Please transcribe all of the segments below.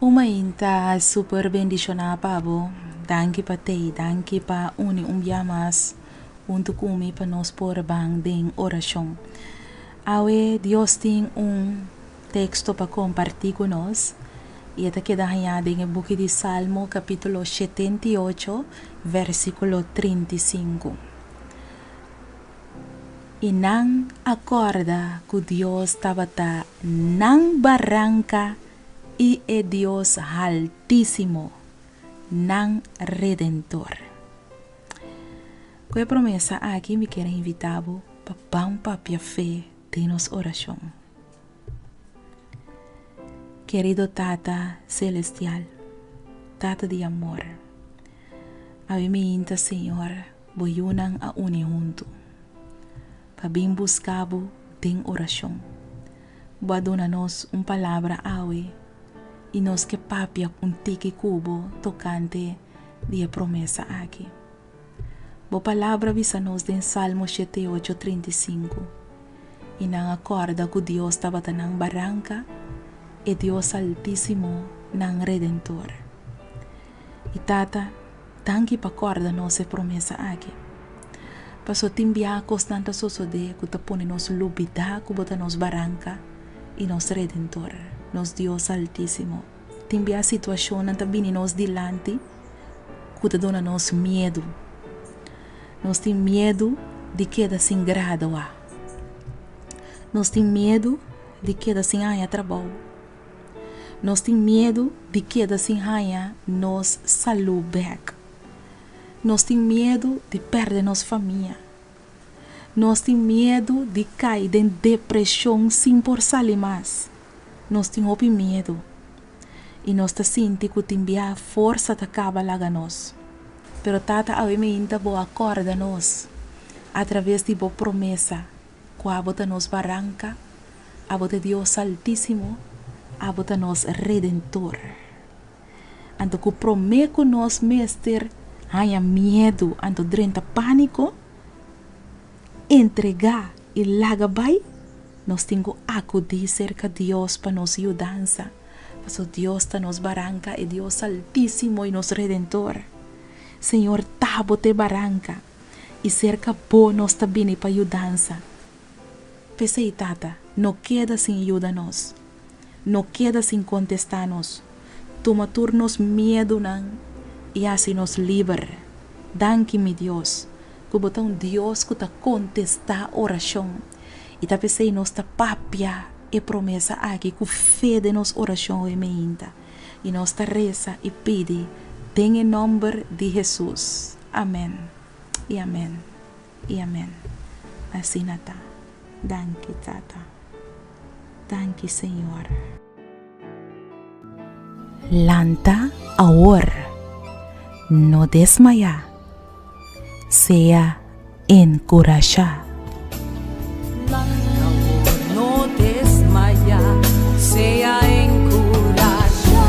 Un mainta super bendishoná pa bo. Danki pa tei, danki pa uni un bia mas huntu ku mi pa nos por ban den orashon. Awe Dios tin un teksto pa kompartí ku nos i e ta keda hañá den e buki di Salmo kapítulo 78 versíkulo 35. I nan a kòrda ku Dios tabata nan baranka i e Dios Haltísimo, nan Redentor. Ku e promesa aki mi kier a invitá bo pa ban papia fe den nos orashon. Kerido Tata Selestial, Tata di amor, awe mi hinta Señor bo yunan a uni huntu pa bin buska bo den orashon. Bo a duna nos un palabra awe i nos ke papia un tiki ku bo tokante di e promesa aki. Bo palabra bisa nos den Salmo 78, 35, I nan a kòrda ku Dios tabata nan baranka, e Dios Altísimo, nan Redentor. I Tata, danki pa kòrda nos e promesa aki. Paso tin biaha kosnan ta sosodé ku ta pone nos lubidá ku bo ta nos baranka i nos Redentor, nos Dios Altísimo. Tin biaha situashonnan ta bini nos dilanti ku ta duna nos miedu. Nos tin miedu di keda sin gradua. Nos tin miedu di keda sin haña trabou. Nos tin miedu di keda sin haña nos salú bèk. Nos tin miedu di pèrdè nos famia. Nos tin miedu di kai den depreshon sin por sali mas. Nos tin hopi miedu. I nos ta sinti ku tin bia forsa ta kaba laga nos. Pero Tata awe meinta bo a kòrda nos atraves di bo promesa ku abo ta nos baranka, abo ta Dios Altísimo, abo ta nos Redentor. Anto ku promé ku nos mester haña miedu anto drenta pániko, entregá i laga bai, nos tin ku akudí serka Dios pa nos yudansa, pasobra Dios ta nos baranka, e Dios Altísimo i nos Redentor. Señor ta bo ta e baranka, i serka bo nos ta bini pa yudansa. P'esei, Tata, no keda sin yuda nos. No keda sin kontestá nos. Tuma tur nos miedunan i hasi nos liber. Danki, mi Dios, ku bo ta un Dios ku ta kontestá orashon. I ta p'esei nos ta papia e promesa aki ku fe den nos orashon hoy meinta. I nos ta resa i pidi den e nòmber di Hesus. Amèn i amèn i amèn. Asina ta. Danki, Tata. Danki, Señor. Lanta awor. No desmayá. Sea enkurashá. Lanta awor, no desmayá. Sea enkurashá.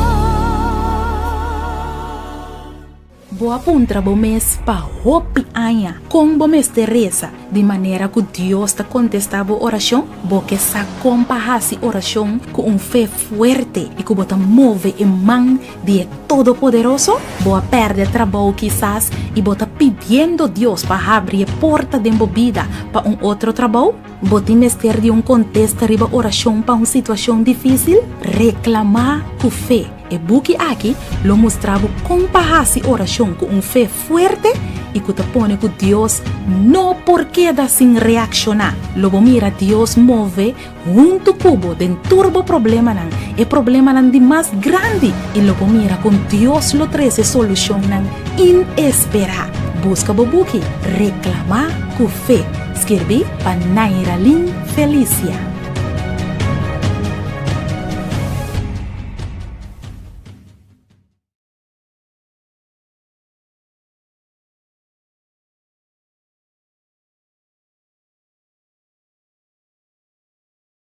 Bo a puntra bo mes pa hopi aña kon bo mester resa di manera ku Dios ta kontestá bo orashon? Bo ke sa kon pa hasi orashon ku un fe fuerte i ku bo ta move e man di e Todopoderoso? Bo a pèrdè trabou kisas i bo ta pidiendo Dios pa habri e porta den bo bida pa un otro trabou? Bo tin mester di un kontesta riba orashon pa un situashon difísil? Reklamá ku fe! E buki aki lo mustra bo kon pa hasi orashon ku un fe fuerte i ku ta pone ku Dios no por keda sin reakshoná. Lo bo mira Dios move huntu ku bo den tur bo problemanan, e problemanan di mas grandi, i lo bo mira kon Dios lo trese solushonnan inesperá. Buska bo buki Reklamá ku Fe, skirbí pa Nairalyn Felicia.